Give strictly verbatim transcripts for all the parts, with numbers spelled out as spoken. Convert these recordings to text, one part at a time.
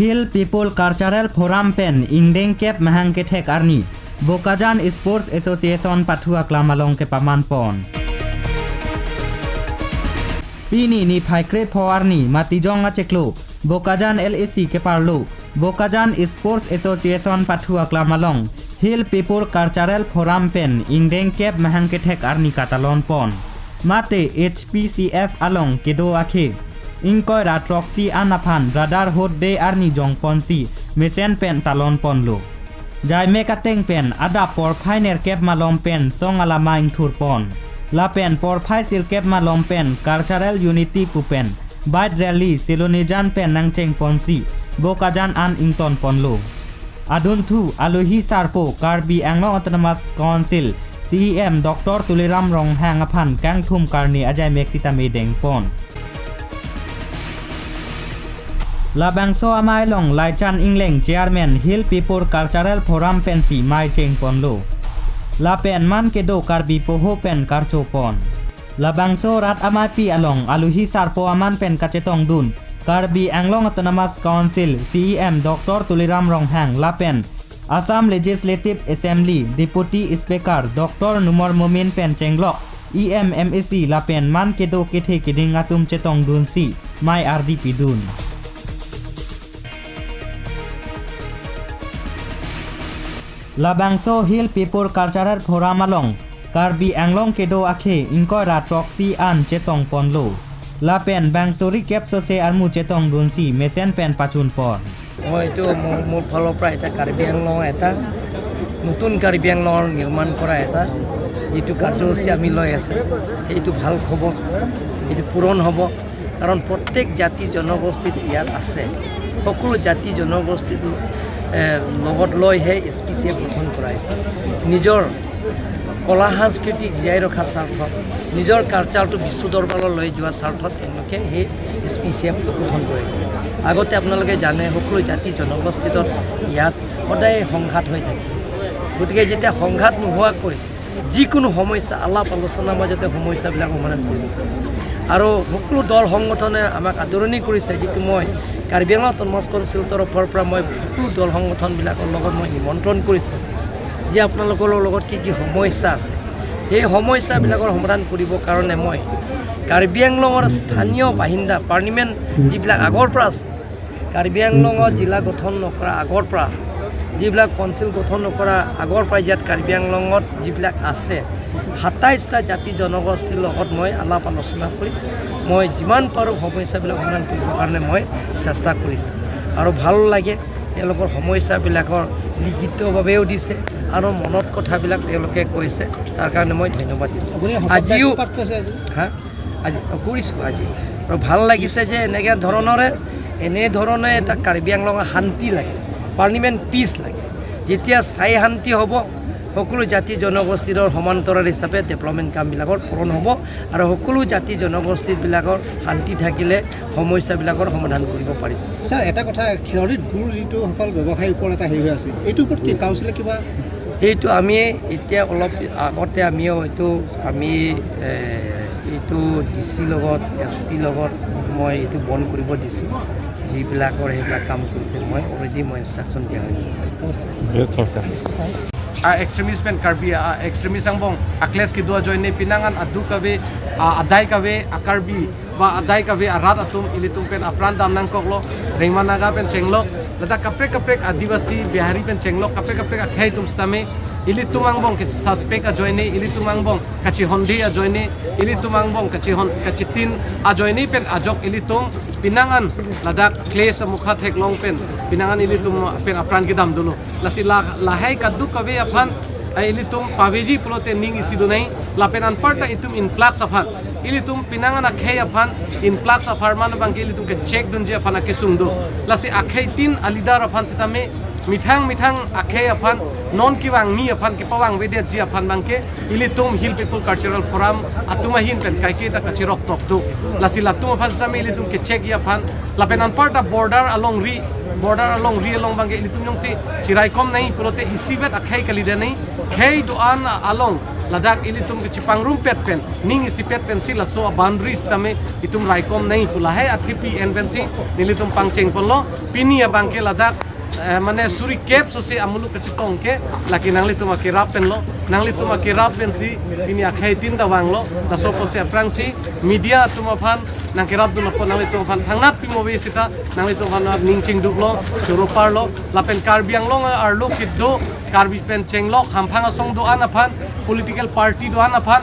Hill People Cultural Forum pen ingdeng kep mahang kethek arni Bokajan Sports Association pathu aklam along kepaman pon. Pini niphai krepho arni Matijong achiklo Bokajan L A C keparlo Bokajan Sports Association pathu aklam along Hill People Cultural Forum pen ingdeng kep mahang kethek arni katalon pon. Mate H P C F along kedo akhei ingkoi ra throksi an aphan Brotherhood Day arni jong ponsi mesen pen talon ponlo. Jaimek ateng pen adap porphai nerkep malom pen song alama ingthur pon. Lapen porphai sirkep malom pen Cultural Unity pu pen bike rally Silonijan pen nangcheng ponsi Bokajan an ington ponlo. Adunthu alohi sarpo Karbi Anglong Autonomous Council C E M Doctor Tuliram Ronghang aphan kangthum karne ajaimek sitame dengpon. Labangso amei along Laichan Engleng Chairman Hill People Cultural Forum pensi mei chengponlo. Lapen man kedo Karbi poho pen karcho pon. Labangso rat ameipi along alohi sarpo aman pen kachetongdun Karbi Anglong Autonomous Council C E M Doctor Tuliram Ronghang lapen Assam Legislative Assembly Deputy Speaker Doctor Numar Momin pen chenglok E M, M A C lapen man kedo kethe keding atum chetongdunsi mei ardi pidun. Labangso Hill People Cultural Forum along Karbi Anglong kedo akhei ingkoi ra throksi an chetong ponlo. Lapen bang suri kep sose armu chetongdunsi mesen pen pachun pon. মই এইটো মোৰ মোৰ ফালৰ পৰা এটা কাৰ্বি আংলং এটা নতুন কাৰ্বি আংলঙৰ নিৰ্মাণ কৰা এটা যিটো কাৰ্যসূচী আমি লৈ আছে, এইটো ভাল খবৰ, এইটো পূৰণ হ'ব। কাৰণ প্ৰত্যেক জাতি জনগোষ্ঠীত ইয়াত আছে, সকলো জাতি জনগোষ্ঠীটো এ, লগত লৈহে এছ পি চি এফ গঠন কৰা হৈছে। নিজৰ কলা সংস্কৃতি জীয়াই ৰখাৰ স্বাৰ্থত, নিজৰ কালচাৰটো বিশ্ব দৰবাৰলৈ লৈ যোৱাৰ স্বাৰ্থত তেওঁলোকে সেই এছ পি চি এফটো গঠন কৰিছে। আগতে আপোনালোকে জানে, সকলো জাতি জনগোষ্ঠীত ইয়াত সদায় সংঘাত হৈ থাকে। গতিকে যেতিয়া সংঘাত নোহোৱাকৈ যিকোনো সমস্যা আলাপ আলোচনাৰ মাজতে সমস্যাবিলাক সমাধান কৰিব পাৰে। আৰু সকলো দল সংগঠনে আমাক আদৰণি কৰিছে, যিটো মই কাৰ্বি আংলং অট'নমাছ কাউন্সিলৰ তৰফৰ পৰা মই সকলো দল সংগঠনবিলাকৰ লগত মই নিমন্ত্ৰণ কৰিছোঁ যে আপোনালোকৰ লগত কি কি সমস্যা আছে, সেই সমস্যাবিলাকৰ সমাধান কৰিবৰ কাৰণে মই কাৰ্বি আংলঙৰ স্থানীয় বাসিন্দা, পাৰ্মানেণ্ট যিবিলাক আগৰ পৰা আছে, কাৰ্বি আংলঙত জিলা গঠন নকৰা আগৰ পৰা, যিবিলাক কাউন্সিল গঠন নকৰা আগৰ পৰা ইয়াত কাৰ্বি আংলঙত যিবিলাক আছে, সাতাইছটা জাতি জনগোষ্ঠীৰ লগত মই আলাপ আলোচনা কৰি মই যিমান পাৰোঁ সমস্যাবিলাক সমাধান কৰিবৰ কাৰণে মই চেষ্টা কৰিছোঁ। আৰু ভালো লাগে, তেওঁলোকৰ সমস্যাবিলাকৰ লিখিতভাৱেও দিছে আৰু মনত কথাবিলাক তেওঁলোকে কৈছে, তাৰ কাৰণে মই ধন্যবাদ দিছোঁ। আপুনি শপত আজিও বাক্য পাঠ কৰিছে আজি? হা? আজি, অ, কৰিছোঁ আজি। আৰু ভাল লাগিছে যে এনেকে ধৰণৰে, এনেধৰণে এটা কাৰ্বি আংলঙৰ শান্তি লাগে, পাৰ্মানেণ্ট পিচ লাগে। যেতিয়া স্থায়ী শান্তি হ'ব, সকলো জাতি জনগোষ্ঠীৰ সমান্তৰাল হিচাপে ডেভেলপমেণ্ট কামবিলাকৰ পূৰণ হ'ব আৰু সকলো জাতি জনগোষ্ঠীবিলাকৰ শান্তি থাকিলে সমস্যাবিলাকৰ সমাধান কৰিব পাৰি। ছাৰ, এটা কথা, খেৰণিত গুৰ যিটো সকল ব্যৱসায়ীৰ ওপৰত এটা হেৰি হৈ আছে, এইটোৰ ওপৰত কি কাউন্সিলে কিবা? এইটো আমি এতিয়া অলপ আগতে আমিও এইটো আমি, এ, এইটো ডি চি লগত, এছ পি লগত মই এইটো বন্ধ কৰিব দিছোঁ। যিবিলাকৰ সেইবিলাক কাম কৰিছে, মই অলৰেডি মই ইনষ্ট্ৰাকশ্যন দিয়া হৈ গ'ল। Yes, sir. A extremist pen Karbi, a extremist angbong a clash kedo ajoine pinangan adu kave, a adai kave a Karbi ba adai kave arat atum ilitum pen apran dam nangkoklo, Rengma Naga pen chenglok, ladak kaprek kaprek Adivasi, Bihari pen chenglok, kaprek kaprek akhei atum sitame, ilitum angbong ke suspect ajoine, ilitum angbong kachihonde ajoine, ilitum angbong kachihon, kachitin ajoine pen ajok ilitum pinangan ladak clash amukha theklong pen pinangan ilitum pen apran kedam dunlo. Lasi la, lahai kadokave aphan, eh, ilitum paveji pulote ning isi donai, lapen anparta itum influx aphan, ilitum pinangan akhei aphan influx apharman abangke ilitum ke check dunji aphan akesung do. Lasi akhei tin a leader aphan sitame methang methang akhei aphan non kevangji aphan, kepavang avedetji aphan abangke ilitum Hill People Cultural Forum atum ahin pen kaiketa kachirok tok do. Lasi latum aphan sitame ilitum ke check ji aphan, lapen anparta border alongri, border alongri along abangke ilitum jongsi chiraikom nai pulote isivet akhei kalidet nai, khei do-an along ladak ilitum kachipangrumpet pen, ning isipet pensi laso a-boundary sitame itum raikom nangji pu lahai athepi en pensi nelitum pangcheng ponlo. Pini abangke ladak, eh, mane suri kep so si amuluk kachetong ke, lake nanglitum akerap penlo, nanglitum akerap pensi pini akhei tin ta vanglo. Laso apotsi aphrangsi media atum aphan nangkerapdun apot nanglitum aphan thangnat pimo ave seta nanglitum aphan ning chingduklo, choro parlo. Lapen Karbi Anglong arlo kedo Karbi pen chenglok hamphang asong do-an aphan, political party do-an aphan,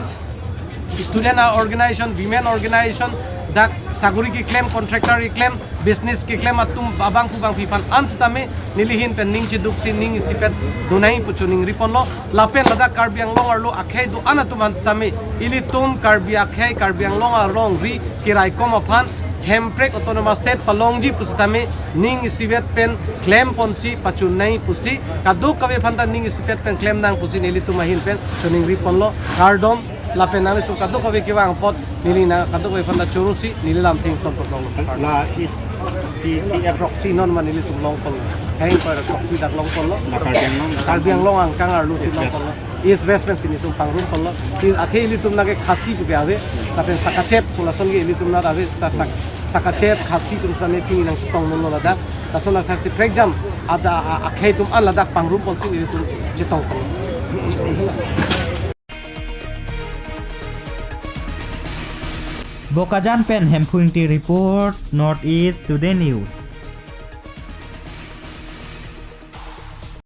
student organization, women organization, dak saguri keklem, contractor keklem, business keklem atum abangphu bangphi aphan an sitame neli ahin pen ning chiduksi ning isipet dun nangji pu choningri ponlo. Lapen ladak Karbi Anglong arlo akhei do-an atum an sitame ilitum Karbi akhei, Karbi Anglong alongri keraikom aphan Hemprek Autonomous State palongji pusitame ning isivet pen klem ponsi pachun nangji pusi, kadokave aphanta ning isipet pen klem nang pusi nelitum ahin pen choningri ponlo. Kardom. Lapen nanglitum kadokave kevang apot neli na kadokave aphanta chorosi neli lamthe ington ponlo. La East P C F. Proxy non ma nelitum long ponlo. Heng ko proxy dak long ponlo. La Karbi Anglong. Karbi Anglong angkang arlo si East long West. Ponlo. East West pensi nelitum pangrum ponlo. Athe ilitum nake Khasi pu ke ave. Lapen Sakachep pu lason ke ilitum nat ave, seta Sak-, Sakachep, Khasi atum sitame pini nangchetong ponlo ladak. Lason athaksi prekjam ada a-, akhei atum an ladak pangrum ponsi ilitum chetong ponlo. Bokajan pen Hemphu Ingti report, North East Today News.